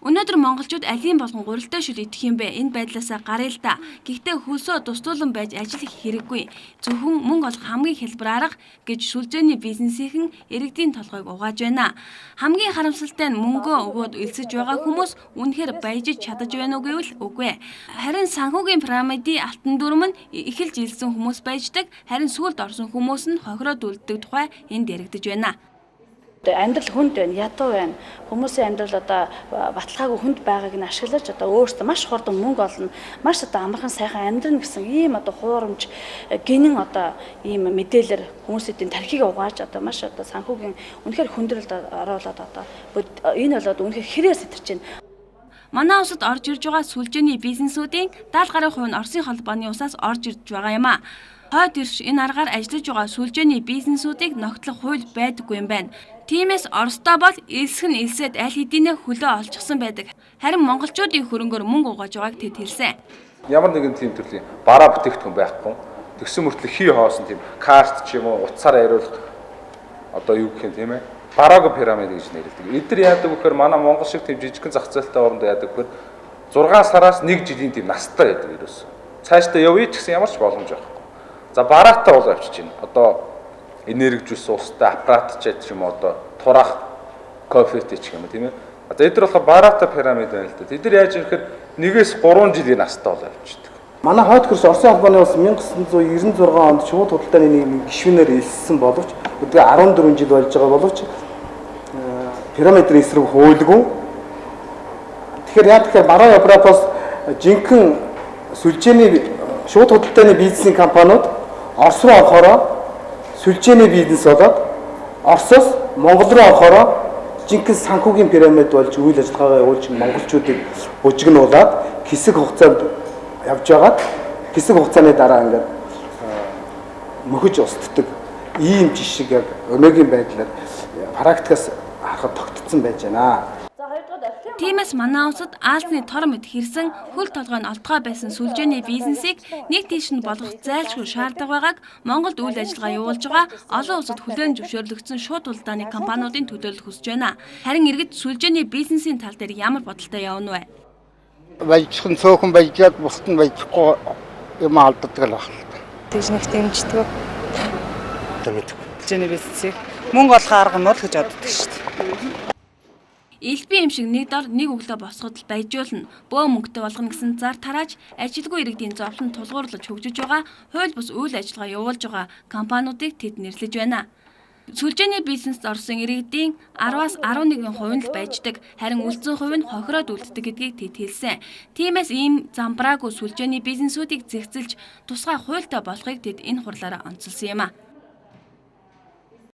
Өнөөдөр монголчууд алийн болгон гурилтай шүл идэх юм бэ? Энэ байдлаасаа гаръя л да. Гэхдээ хөлсөө дустуулан байж ажил хийх хэрэггүй. Зөвхөн мөнгө олох хамгийн хялбар арга гэж сүлжээний бизнесийнхэн иргэдийн толгойг угааж байна. Хамгийн харамсалтай нь мөнгөө өгөөд элсэж байгаа хүмүүс үнэхээр баяжиж чадаж байна уу гэвэл үгүй. Харин санхүүгийн пирамидын алтан дүрм нь эхэлж элсэн хүмүүс байждаг, харин сүүлд орсон хүмүүс нь хохироод үлддэг тухай энд яригдаж байна. Амьдрал хүнд байна, ядуу байна. Хүмүүсийн амьдрал одоо баталгаагүй хүнд байгааг нь ашиглаж одоо өөрсдөө маш хурдан мөнгө олно, маш одоо амархан сайхан амьдрна гэсэн ийм одоо хуурамч гинэн одоо ийм мэдээлэлээр хүмүүсийн тархийг угааж одоо маш одоо санхүүгийн үнэхээр хүндрэлд оруулаад одоо энэ бол одоо үнэхээр хэрээр сэтэрч байна. Манай улсад орж ирж байгаа сүлжээний бизнесүүдийн 70 гаруй хувь нь Оросын холбооны улсаас орж ирж байгаа юм а. Хойд ирш энэ аргаар ажиллаж байгаа сүлжээний бизнесүүдийг ногтлох хууль байдаггүй юм байна. Тиймээс Оростой бол элсэх нь элсээд аль хэдийнэ хөлөө олчихсон байдаг. Харин монголчуудын хөрөнгөөр мөнгө угааж байгааг тэд хэлсэн. Ямар нэгэн тийм төрлийн бараа бүтээгдэхүүн байхгүй. Тэгсэн мөртлөө хий хоосон тийм карт ч юм уу утсаар хариулах одоо юу гэх юм тийм ээ. Бараагүй пирамид гэж нэрлэдэг. Эдгээр яадаг вэхээр манай Монгол шиг тийм жижигхэн зах зээлтэй оронд яадаг вэхээр 6 сараас 1 жилийн тийм настай яадаг ерөөсөө. Цаашдаа явъя ч гэсэн ямар ч боломж байхгүй. За бараатай бол авчиж байна. Одоо энергижүүлсэн устай аппарат ч юм уу одоо тураах кофетэй ч юм уу тийм ээ. За эдгээр болохоор бараатай пирамид байна л да. Тэд нар яаж ирэхээр 1-3 жилийн настай бол авчдаг. Манай хойд хөрс Оросын холбооны улс 1996 онд шууд худалдааны нийгмийн гишүүнээр элссэн боловч өдгөө 14 жил болж байгаа боловч пирамидын эсрэг хуйлгүй. Тэгэхээр яа тэгэхээр бараа Европоос жинхэнэ сүлжээний шууд худалдааны бизнесийн компаниуд Орос руу орохороо сүлжээний бизнес болоод Оросоос Монгол руу орохороо жинхэнэ санхүүгийн пирамид болж үйл ажиллагаагаа явуулж монголчуудыг бужигнуулаад хэсэг хугацаанд явж байгаад хэсэг хугацааны дараа ингээд мөхөж устддаг ийм жишг яг өнөөгийн байдлаар практикаас харахад тогтцсон байж байна. Тиймээс манай улсад Аазны тор мэт хэрсэн хөл толгой нь олдгой байсан сүлжээний бизнесийг нэг тийш нь болгох зайлшгүй шаардлага байгааг Монголд үйл ажиллагаа явуулж байгаа олон улсад хүлээн зөвшөөрлөгдсөн шууд худалдааны компаниудын төлөөлөл хүсэж байна. Харин иргэд сүлжээний бизнесийн тал дээр ямар бодолтой явна вэ? Баяжхан цөөхөн баяжаад бусд нь баяжихгүй юм алддаг л байна. Тэгж нэг дэмждэг. Мэдгүй. Сүлжээний бизнесийг мөнгө олох арга юм бол гэж боддог шүү дээ. Элбэн юм шиг нэг дор нэг өглөө босгоод л баяжуулна. Бөө мөнгөтэй болгоно гэсэн зар тарааж ажилгүй иргэдийн зовлон тулгуурлаж хөгжиж байгаа хууль бус үйл ажиллагаа явуулж байгаа компаниудыг тэд нэрлэж байна. Сүлжээний бизнест орсон иргэдийн 10-аас 11% нь л байждаг, харин үлдсэн хувь нь хохироод үлддэг гэдгийг тэд хэлсэн. Тиймээс ийм замбраагүй сүлжээний бизнесүүдийг зэгцэлж тусгай хуультай болохыг тэд энэ хурлаараа онцолсон юм а.